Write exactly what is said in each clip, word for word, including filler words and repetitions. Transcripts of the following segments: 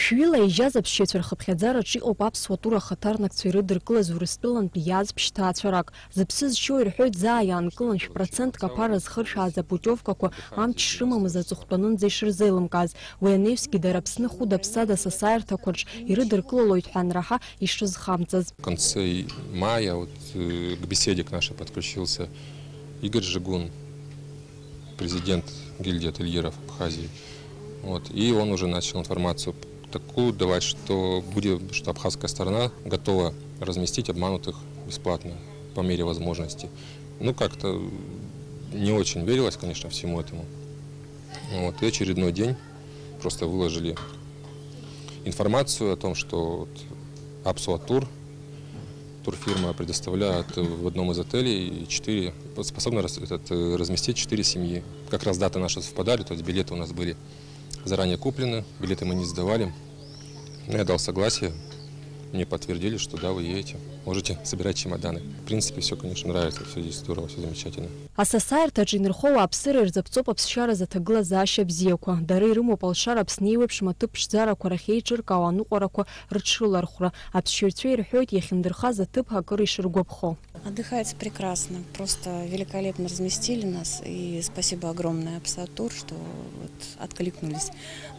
Шәҩыла еижьаз аԥсшьаҩцәа рхыԥхьаӡараҿы иҟоуп аԥсуа тур ахаҭарнакцәа ирыдыркылаз Урыстәылантәи иааз ԥшьҭаацәарак. Зыԥсы зшьо ирҳәоит, заа иаанкылан шә-процентк аԥара зхыршәааз апутиовкақәа амч шрымамыз аҵыхәтәанынӡа ишырзеилымкааз. Уи анаҩсгьы дара Аԥсны хәыда-ԥсада асасааирҭақәа рҿы ирыдыркылалоит ҳәа анраҳа ишрызхамҵаз. В конце мая вот, э, к беседе к нашей подключился Игорь Жигун, президент гильдии ательеров Абхазии. Вот. И он уже начал информацию такую давать, что будет, что абхазская сторона готова разместить обманутых бесплатно, по мере возможности. Ну, как-то не очень верилось, конечно, всему этому. Вот. И очередной день просто выложили информацию о том, что вот Апсуа Тур, турфирма предоставляет в одном из отелей четыре, способна рас-, этот, э, разместить четыре семьи. Как раз даты наши совпадали, то есть билеты у нас были заранее куплены, билеты мы не сдавали. Ну, я дал согласие, мне подтвердили, что да, вы едете, можете собирать чемоданы. В принципе, все, конечно, нравится, все здесь здорово, все замечательно. Асасааирҭаҿы инырхоу ауааԥсыра ирзаԥҵоуп аԥсшьаразы аҭагылазаашьа бзиақәа. Дара ирымоуп алшара Аԥсны еиуеиԥшым аҭыԥ ԥшӡарақәа рахь еиҿыркаау аныҟәарақәа рыҽрылархәра. Аԥсшьаҩцәа ирҳәоит, иахьындырхаз аҭыԥ акыр ишыргәаԥхо. Отдыхается прекрасно, просто великолепно разместили нас, и спасибо огромное Апсуа Тур, что вот откликнулись,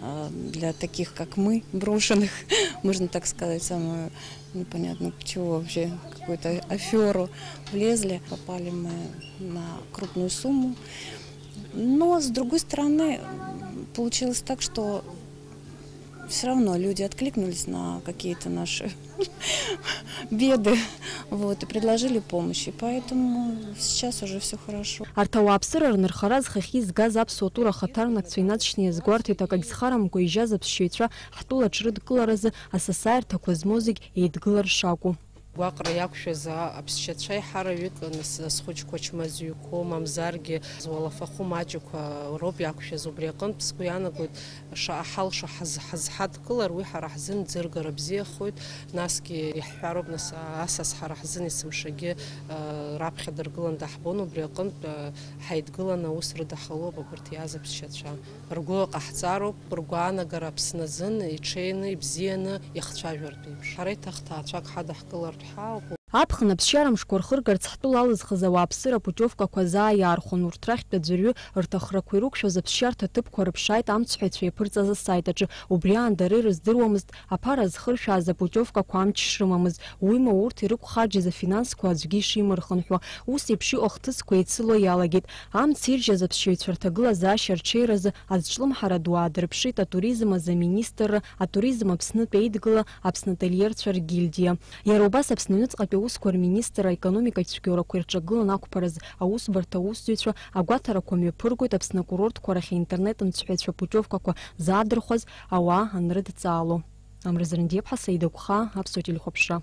а, для таких, как мы, брошенных, можно так сказать, самую непонятно чего вообще, какую-то аферу влезли. Попали мы на крупную сумму. Но, с другой стороны, м, получилось так, что все равно люди откликнулись на какие-то наши беды, вот, и предложили помощь. И поэтому сейчас уже все хорошо. Арҭ ауааԥсыра рнырхара зхахьы изгаз аԥсуа тур ахаҭарнакцәа инаҵшьны иазгәарҭеит, акагь зхарамкәа ижьаз аԥсшьаҩцәа ҳтәылаҿ рыдкыларазы асасааирҭақәа змоу зегь еидгылар шакәу. Гәаҟра иақәшәаз а-, аԥсшьацәа еиҳараҩык нас, нас хәыҷқәа чмазаҩқәоу, мамзаргьы зуалафахәы маҷқәа роуп иақәшәаз. Убри аҟынтә сгәы иаанагоит, шаҟа ҳалшо ҳаз-, ҳазҳадкылар, уи ҳара ҳзын ӡыргара бзиахоит, насгьы иаҳҳәароуп, нас, а-, асас ҳара ҳзын есымшагьы, а, раԥхьа дыргылан даҳбон, убри аҟынтә, а, ҳаидгыланы аус рыдаҳулоуп абарҭ иааз аԥсшьацәа. Ргәы ҟаҳҵароуп, ргәаанагара Аԥсны азын иҽеины, ибзианы иахцәажәартә еиԥш. Ҳара иҭах-ҭаацәак ҳадаҳкылартә ҳауп. Аԥхын аԥсшьара мшқәа рхыргарц ҳтәыла алызхыз ауааԥсыра апутиовкақәа заа иаархон, урҭ рахьтә аӡәырҩы рҭахрақәа ирықәшәаз аԥсшьарҭа ҭыԥқәа рыԥшааит амцҳәаҩцәа иаԥырҵаз асайт аҿы. Убри аан дара ирыздыруамызт аԥара зхыршәааз апутиовкақәа амч шрымамыз. Уимоу, урҭ ирықәхарџьыз афинансқәа аӡәгьы ишимырхынҳәуа, ус еиԥш иҟоу ахҭысқәа еицыло иалагеит. Амц иржьаз аԥсшьаҩцәа рҭагылазаашьа рҽеиразы азҿлымҳара ду аадырԥшит атуризм азы аминистрра, атуризм Аԥснытәи Еидгыла, Аԥсны ательерцәа ргильдиа. Иара убас Аԥсны аҩныҵҟатәи аусқәа рминистрра аекономикатә цәгьоурақәа ирҿагылан ақәԥараз аусбарҭа аусзуҩцәа агәаҭарақәа мҩаԥыргоит Аԥсны акурортқәа рахь аинтернет мцҳәаҩцәа апутиовкақәа заадырхәаз ауаа анрыдҵаало. Амра Зрандиаԥҳа, Саида Гәхаа, Аԥсуа телехәаԥшра.